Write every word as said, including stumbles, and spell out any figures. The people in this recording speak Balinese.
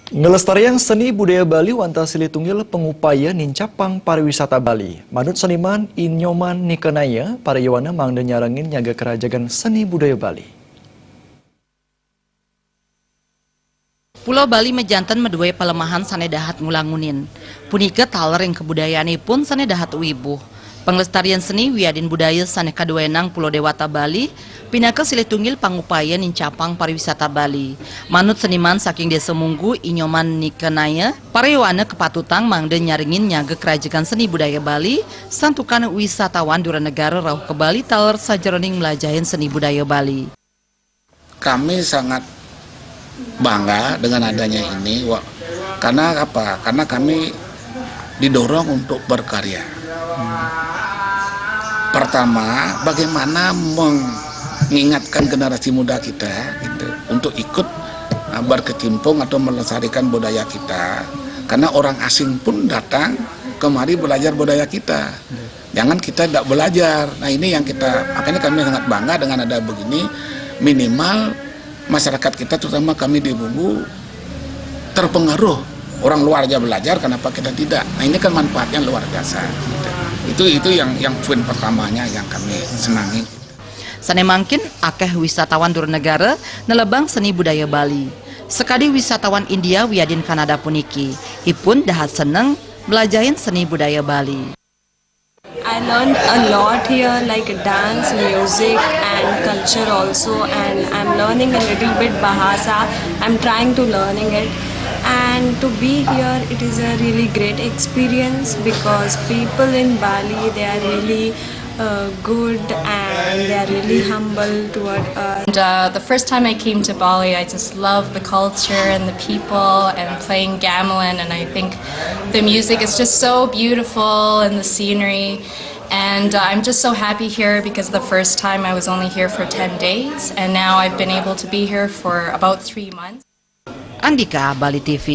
Ngelestariang seni budaya Bali wantah silih tunggil pangupaya nincapang pariwisata Bali. Manut seniman Inyoman Nikenaya, pariwana mangda nyarengin nyaga karajagan seni budaya Bali. Pulau Bali majanten maduai palemahan sane dahat ngulangunin. Punika taler ring kabudayaanipun sane dahat wibuh. Panglestarian seni wiadin budaya sane kaduenang Pulau Dewata Bali, pinaka silih tunggil pangupaya nincapang pariwisata Bali. Manut seniman saking Desa Munggu, Inyoman Nikenaya, pariwana kapatutang mangda nyarengin nyaga karajagan seni budaya Bali, santukan wisatawan dura negara rauh ka Bali taler sajeroning mlajahin seni budaya Bali. Kami sangat bangga dengan adanya ini, Wak. Karena apa? Karena kami didorong untuk berkarya. Pertama, bagaimana mengingatkan generasi muda kita gitu, untuk ikut uh, berkecimpung atau melestarikan budaya kita. Karena orang asing pun datang kemari belajar budaya kita. Jangan kita tidak belajar. Nah, ini yang kita, makanya kami sangat bangga dengan ada begini. Minimal masyarakat kita, terutama kami di Munggu, terpengaruh. Orang luar aja belajar, kenapa kita tidak? Nah, ini kan manfaatnya luar biasa. Itu itu yang yang poin pertamanya yang kami senangi. Sane mangkin akeh wisatawan dura negara nelebang seni budaya Bali. Sakadi wisatawan India wiadin Kanada puniki, ipun dahat seneng mlajahin seni budaya Bali. I learned a lot here, like dance, music, and culture also. And I'm learning a little bit Bahasa. I'm trying to learning it. And to be here, it is a really great experience because people in Bali, they are really uh, good and they are really humble toward us. And uh, the first time I came to Bali, I just love the culture and the people and playing gamelan. And I think the music is just so beautiful and the scenery. And uh, I'm just so happy here because the first time I was only here for ten days, and now I've been able to be here for about three months. Andika, Bali T V.